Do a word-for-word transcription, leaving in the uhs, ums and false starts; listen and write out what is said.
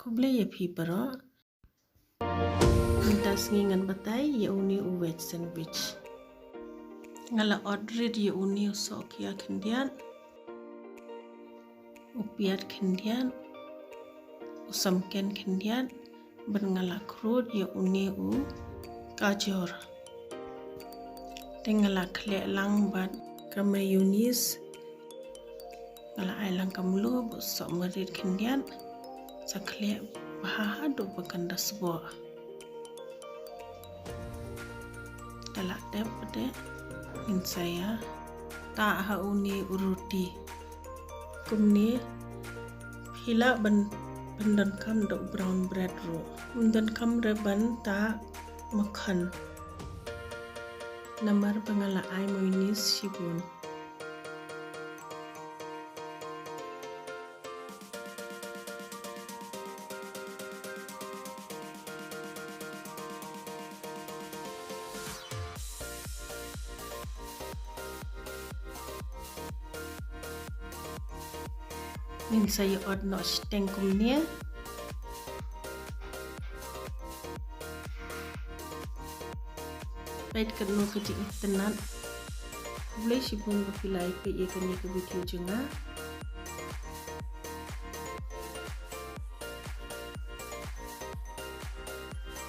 Khublei ïa phi baroh. Mynta sngi ngan batai ïa une u veg sandwich. Nga la ot rit ïa une u sohkhia khyndiat, u piat khyndiat, u samken khyndiat, bad nga la khrud ïa une u gajor. Te nga la khleh lang bad ka mayonnaise. Nga la ai lang ka mluh bad soh marit khyndiat. Sa khleh bha haduh ba kan da sboh. Te la dep pat de, ngin sa ïa tah ha une u roti. Kumne phi lah ban pyndonkam da u brown bread ruh. Ym donkam re ban tah makkhan. Namar ba nga la ai mayonnaise shibun. Ngin sa ïa ot noh shiteng kumne. Peit katno ka jingitynnat. Khublei shibun ba phi la ïa peit ïa kane ka video jong nga.